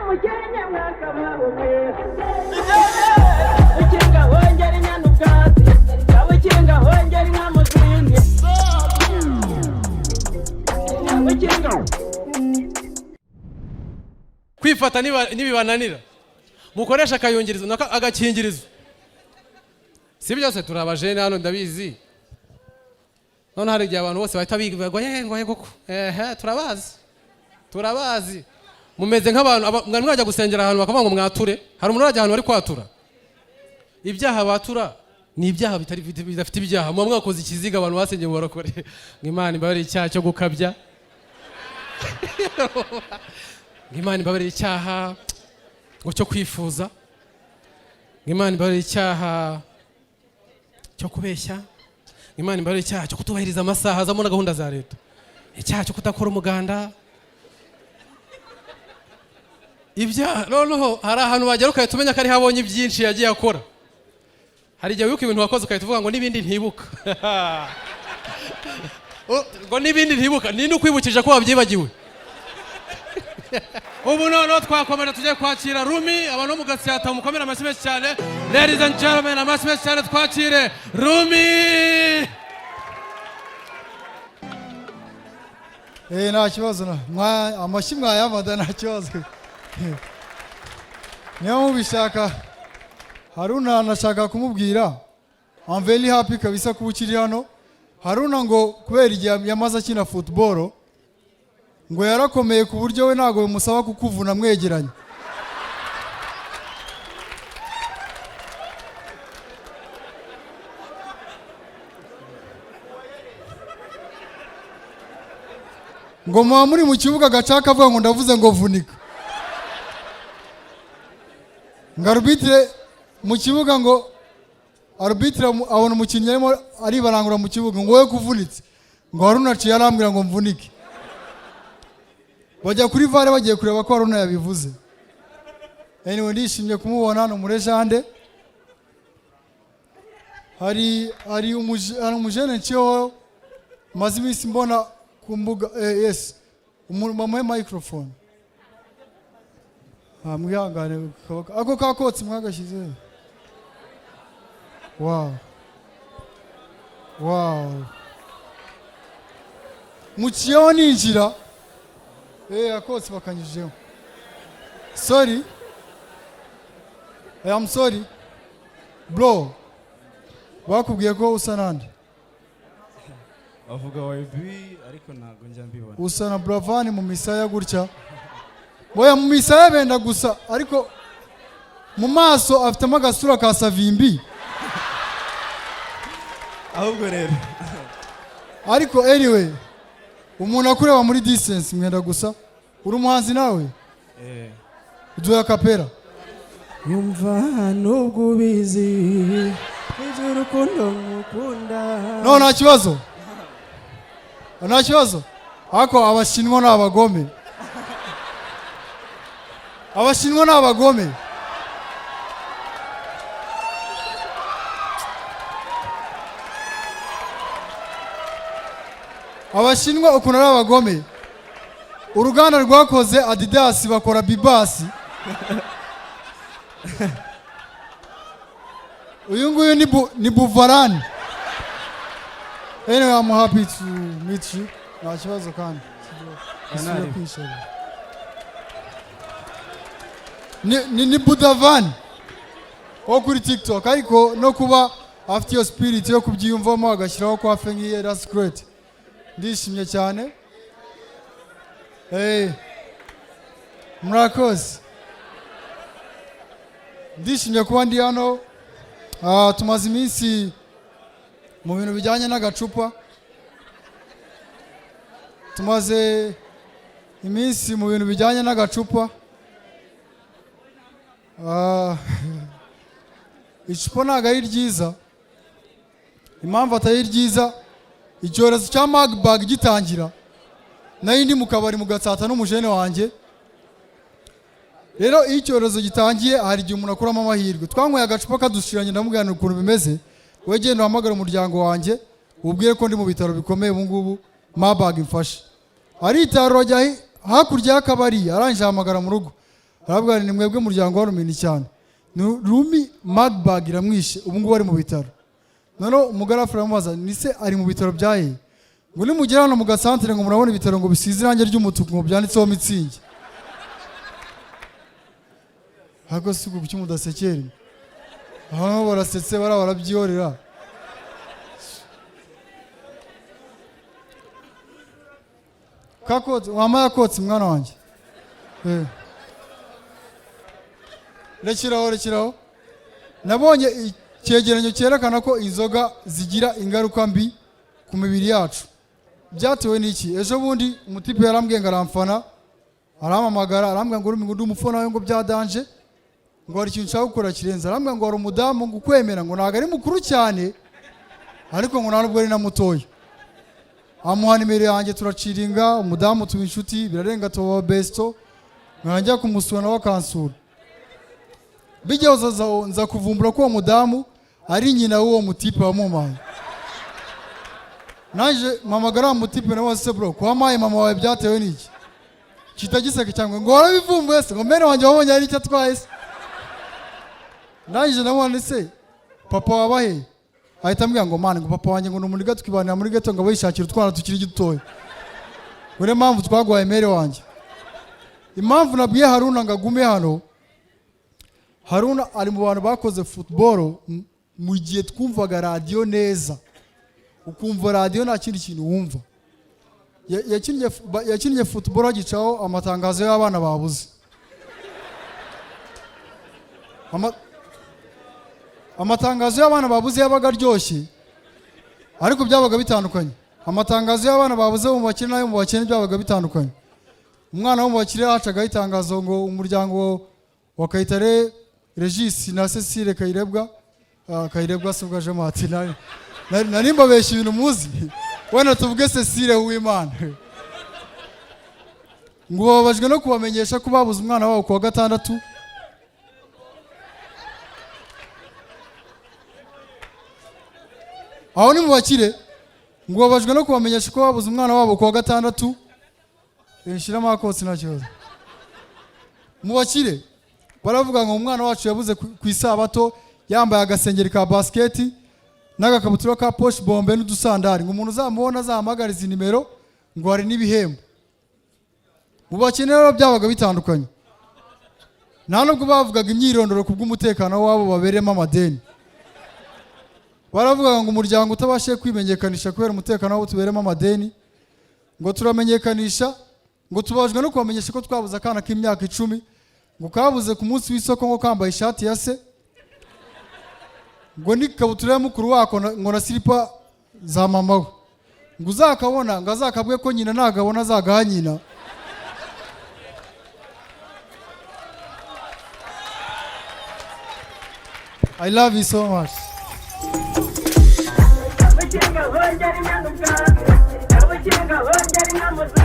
Mukenke mwakabaho mwe. Ukinga hongera inyana ubwatsi, ukinga hongera inka mu zindi, ukinga. Kwifata nibibananira mukoresha akayungirizo agakingirizo. Si byose, turi abajene hano, ndabizi. None hari igihe abantu bose bahita biga ngo yeee, ngo yego ko ehe, turabazi, turabazi. Mumeze nk'abantu mwari mwajya gusengera ahantu bakavuga ngo mwature. Hari umuntu urajya ahantu bari kwatura ibyaha? Batura ni ibyaha bitari bidafite ibyaha. Muba mwakoze ikiziga. Abantu basengeye mu barokore ngo Imana imbabarire icyaha cyo gukabya, ngo Imana imbabarire icyaha ngo cyo kwifuza, ngo Imana imbabarire icyaha cyo kubeshya, ngo Imana imbabarire icyaha cyo kutubahiriza amasaha azamo na gahunda za leta, icyaha cyo kudakora umuganda. Ibyaha noneho hari ahantu wagera ugahita umenya ko ariho abonye ibyinshi yagiye akora. Hari igihe wibuka ibintu wakoze ugahita uvuga ngo n'ibindi ntibuka, ngo n'ibindi ntibuka. Ninde ukwibukije ko wabyibagiwe? Ubu noneho twakomera, tujye kwakira Rumi. Abantu bo mu Gasyata, mukomere amashyi menshi cyane. Ladies and gentlemen, amashyi menshi cyane, twakire Rumi. Eh, nta kibazo na amashyi mwayamada, nta kibazo niba mubishaka. Haruna, nashaka kumubwira I'm very happy kabisa kuba ukiri hano. Haruna ngo kubera igihe yamaze akina football, ngo yarakomeye ku buryo we ntabwo bimusaba kukuvuna mwegeranye. Ngo muba muri mu kibuga, agacaka avuga ngo ndavuze ngo vunika, ngo arbitre mu kibuga, ngo arbitre abona umukinnyi arimo aribarangura mu kibuga, ngo wowe kuvunitse, ngo Haruna aciye arambwira ngo mvunike. Bajya kuri VAR bagiye kureba ko Haruna yabivuze. Anyway, ndishimye kumubona hano muri legend. Hari umujene nciyeho maze iminsi mbona ku mbuga. Yes, bamuhe microphone. Ah, mwihangane, ako kakotsi mwagashyize. Wow, muciyeho ninjira, akotsi bakanyujijeho. Sorry, I am sorry, bro. Bakubwiye ko usa nande? Bavuga YB, ariko ntabwo njya mbibona. Usa na Bravani mu misaya gutya. Boya, mu misaya benda gusa, ariko mu maso afitemo agasura ka Savimbi. Ahubwo rero. Ariko anyway, umuntu akureba muri distance mwenda gusa. Uri umuhanzi nawe? Eh. Uduhe acapella. Yumva nubwo ubizi iby'urukundo ngukunda. No, nta kibazo, nta kibazo. Ariko Abashinwa ni abagome, Abashinwa ni abagome. Abashinwa ukuntu ari abagome, uruganda rwakoze Adidas bakora Bibasi. Uyu nguyu ni Buvarani. Anyway, I'm happy to meet you. Nta kibazo kandi. Isubire kwishima. Ni Budavan wo kuri TikTok, ariko no kuba afite iyo spirit yo kubyiyumvamo agashyiraho coiffe nk'iye, that's great. Ndishimye cyane. Hey. Murakoze. Ndishimye kuba ndi hano. Ah, tumaze iminsi mu bintu bijyanye n'agacupa, tumaze iminsi mu bintu bijyanye n'agacupa. Ah, icupa ntabwo ari ryiza. Impamvu atari ryiza, icyorezo cya Marburg gitangira, nari ndi mu kabari mu Gatsata n'umujene wanjye. Rero iyo icyorezo gitangiye, hari igihe umuntu akuramo amahirwe. Twanyweye agacupa kadushiranye, ndamubwira nti ukuntu bimeze, we genda uhamagare umuryango wanjye ubwire ko ndi mu bitaro bikomeye ubu ngubu, Marburg imfashe. Aritarura ajya hakurya y'akabari, arangije ahamagara mu rugo. Arabwira, "Ni mwebwe muryango wa Rumini cyane." Ni Rumi, Marburg iramwishe, ubu ngubu ari mu bitaro. Noneho umugarafu aramubaza, "Ni se ari mu bitaro bya he?" Ngo nimugera hano mu gasantere, ngo murabona ibitaro ngo bisize irangi ry'umutuku, ngo byanditseho Mützig. Ariko si uku, kuki mudasekera? Aho barasetse bariya barabyihorera. Kakotsi wampaye akotsi, mwana wanjye. Rekeraho, rekeraho. Nabonye icyegeranyo cyerekana ko inzoga zigira ingaruka mbi ku mibiri yacu. Byatewe n'iki? Ejo bundi umutipe yarambwiye ngo aramfana, arampamagara, arambwira ngo: "Rumi, ngo ndi umufana wawe, ngo bya danger, ngo hari ikintu nshaka gukora kirenze." Arambwira ngo hari umudamu ngo ukwemera, ngo ntabwo ari mukuru cyane, ariko ngo nta nubwo ari na mutoya. Amuha nimero yanjye, turaciringa, umudamu tuba inshuti, birarenga tuba besto, nkajya kumusura nawe akansura. Bijya nza kuvumbura ko uwo mudamu ari nyina w'uwo mutipe wamumaye. Naje mpamagara wa mutipe nawe: "Se bro, ko wampaye mama wawe, byatewe n'iki?" Kita giseka cyangwa ngo: "Warabivumbuye se?" Ngo: "Mene wanjye wabonye hari icyo atwaye se?" Ndangije ndamubona: "Se papa waba he?" Ahita ambwira ngo: "Man, ngo papa wanjye ngo ni umuniga, tukibanira muri ghetto, ngo aba yishakira utwana tukiri dutoya, ngo niyo mpamvu twaguhaye mère wanjye." Impamvu nabwiye Haruna ngo agume hano, Haruna ari mu bantu bakoze football mu gihe twumvaga radiyo neza, ukumva radiyo nta kindi kintu wumva. Yakinnye football hagicaho amatangazo y'abana babuze. Amatangazo y'abana babuze yabaga aryoshye, ariko byabaga bitandukanye. Amatangazo y'abana babuze mu bakire n'ayo mu bakene byabaga bitandukanye. Umwana wo mu bakire hacagaho itangazo ngo: "Umuryango wa Kayitare Regis na Cecile Kayirebwa." Kayirebwa si ubwa Jemati, nari mbabeshya ibintu muzi. Wenda tuvuge Cecile Uwimana, ngo bababajwe no kubamenyesha ko babuze umwana wabo ku wa gatandatu. Aho ni mu bakire. Ngo babajwe no kubamenyesha ko babuze umwana wabo ku wa gatandatu. Shyiramo akotsi, nta kibazo. Mu bakire baravuga ngo: "Umwana wacu yabuze ku isabato, yambaye agasengeri ka basiketi n'agakabutura ka poche bombe n'udusandari, ngo umuntu uzamubona azahamagare izi nimero, ngo hari n'ibihembo." Mu bakene rero byabaga bitandukanye. Nta nubwo bavugaga imyirondoro ku bw'umutekano wabo babereyemo amadeni. Baravugaga ngo: "Umuryango utabashije kwimenyekanisha kubera umutekano wabo tubereyemo amadeni, ngo turamenyekanisha, ngo tubabajwe no kubamenyesha ko twabuze akana k'imyaka 10, ngo kabuze ku munsi w'isoko, ngo kambaye ishati ya se, ngo n'ikabutura ya mukuru wako ngo na silipa za mama we, ngo uzakabona ngo azakabwe ko nyina nagabona azagaha nyina." I love you so much. Abakinga hongera inyana ubwatsi, abakinga hongera inka mu.